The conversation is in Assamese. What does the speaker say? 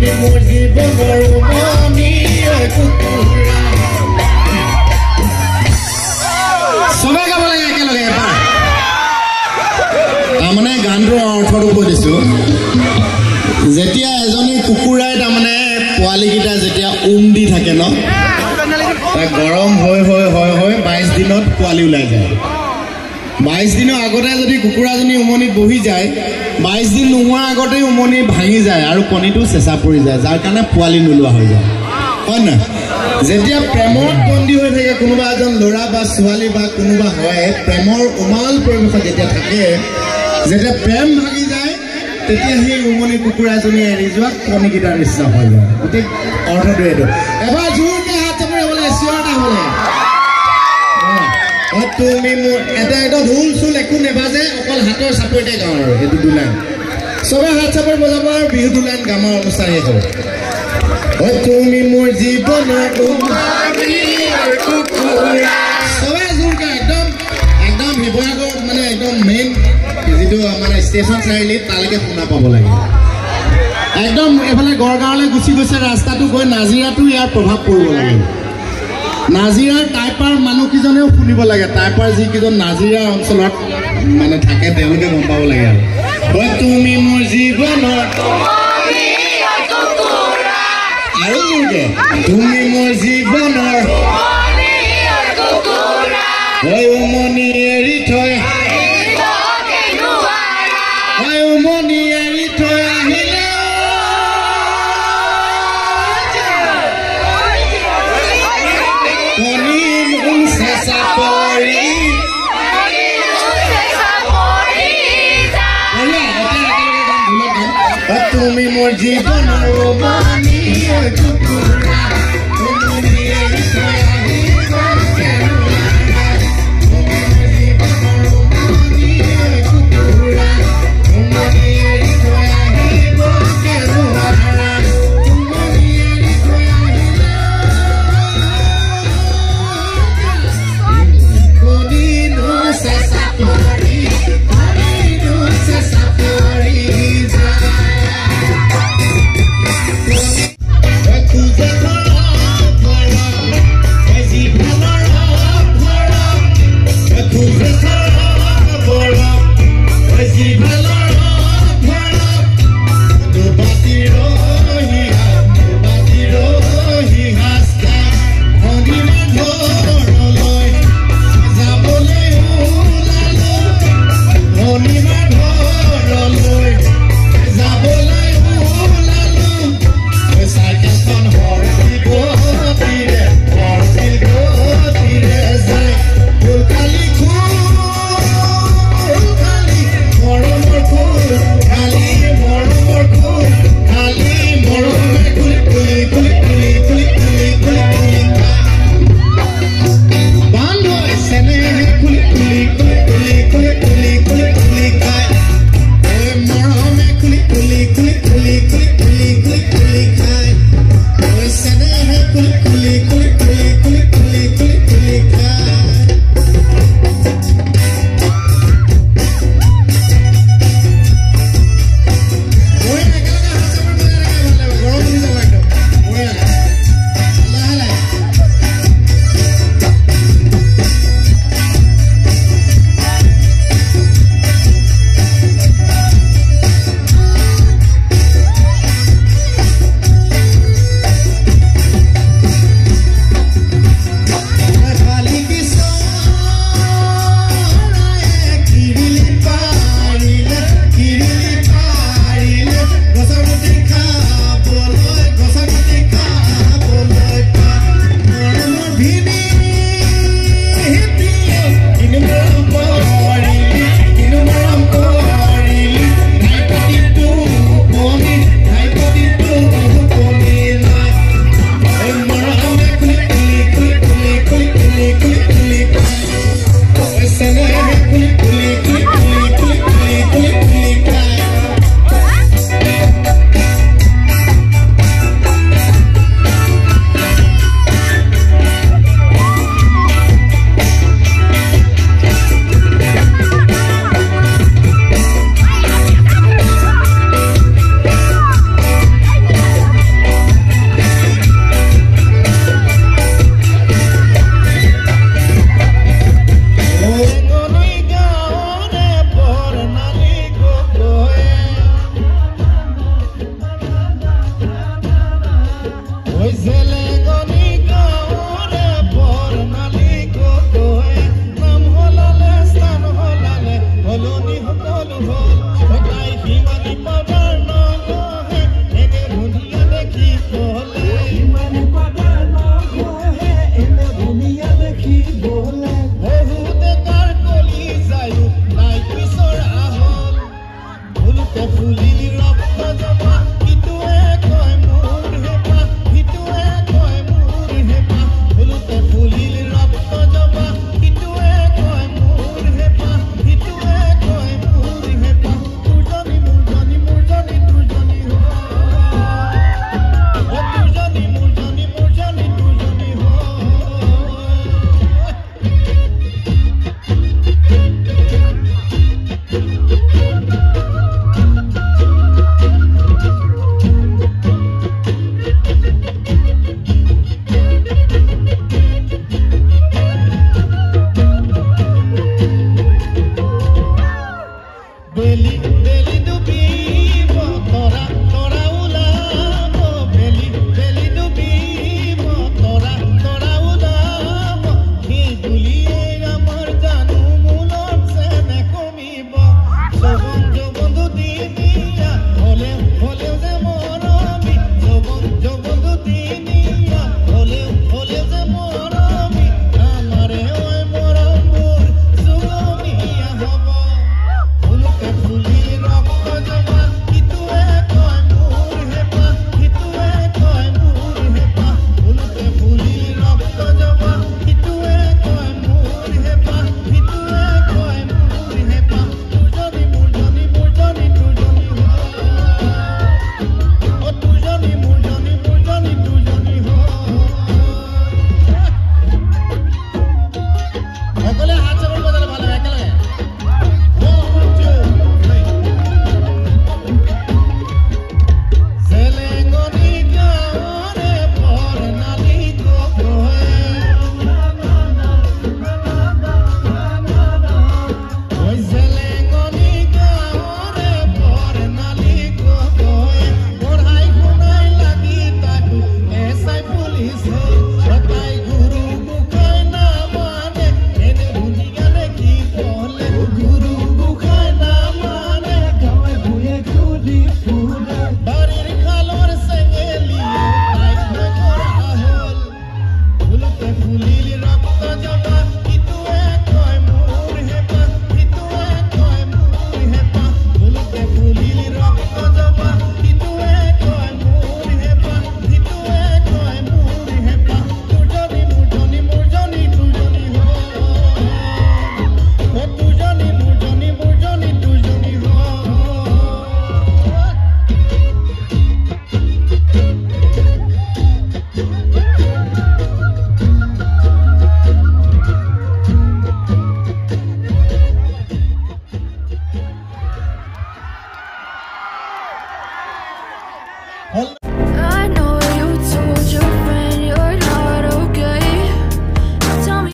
তুমি মোৰ জীৱনৰ উমনি কুকুৰা। চবে গাব লাগে একেলগে এবাৰ। তাৰমানে গানটোৰ অৰ্থটো কৈ দিছোঁ। যেতিয়া এজনী কুকুৰাই তাৰমানে পোৱালীকেইটা যেতিয়া উম দি থাকে ন, তাক গৰম হৈ হৈ হৈ হৈ 22 দিনত পোৱালি ওলাই যায়। 22 দিনৰ আগতে যদি কুকুৰাজনী উমনিত বহি যায়, 22 দিন নোহোৱাৰ আগতেই উমনি ভাঙি যায় আৰু কণীটো চেঁচা পৰি যায়, যাৰ কাৰণে পোৱালি নোলোৱা হৈ যায়, হয় নহয়? যেতিয়া প্ৰেমত বন্দী হৈ থাকে কোনোবা এজন ল'ৰা বা ছোৱালী বা কোনোবা হয়, প্ৰেমৰ উমাল পৰিৱেশত যেতিয়া থাকে, যেতিয়া প্ৰেম ভাঙি যায়, তেতিয়া সেই উমনি কুকুৰাজনীয়ে এৰি যোৱা কণীকেইটাৰ নিচিনা হৈ যায়। গতিকে অৰ্থটো এইটো। এবাৰ জোৰকে হাত চাপৰি হ'ব লাগে, চিঞৰ এটা হ'ব লাগে। তুমি মোৰ এটা একদম ঢোল চোল একো নেবাজে, অকল হাতৰ চাপৰিতে গাওঁ আৰু এইটো দুলাইন। চবে হাত চাপৰি বজাব আৰু বিহু দুলাইন গামৰ অনুষ্ঠান শেষ হ'ব। তুমি মোৰ জীৱনৰ চবে জোৰকে একদম একদম শিৱসাগৰ মানে একদম মেইন যিটো মানে ষ্টেচন চাৰিআলিত তালৈকে শুনা পাব লাগে। একদম এইফালে গড়গাঁৱলৈ গুচি গৈছে ৰাস্তাটো গৈ নাজিৰাটো ইয়াৰ প্ৰভাৱ পৰিব লাগে। নাজিৰাৰ টাইপাৰ মানুহকেইজনেও শুনিব লাগে, টাইপাৰ যিকেইজন নাজিৰা অঞ্চলত মানে থাকে তেওঁলোকে গম পাব লাগে আৰু। তুমি মোৰ জীৱনৰ আৰু জোৰকে, তুমি মোৰ জীৱনৰ উমনি এৰি থৈ, উমনি এৰি থৈ আহিলে তুমি মোৰ জীৱনৰ উমনি কুকুৰা, উমনি এৰি থৈ আহিব কেনোৱাৰা। তুমি মোৰ জীৱনৰ উমনি কুকুৰা, উমনি এৰি থৈ আহিব কেনোৱাৰা। উমনি এৰি থৈ আহিলে কণীনো চেঁচা পৰি, কণীনো চেঁচা পৰি যায়। জেলে।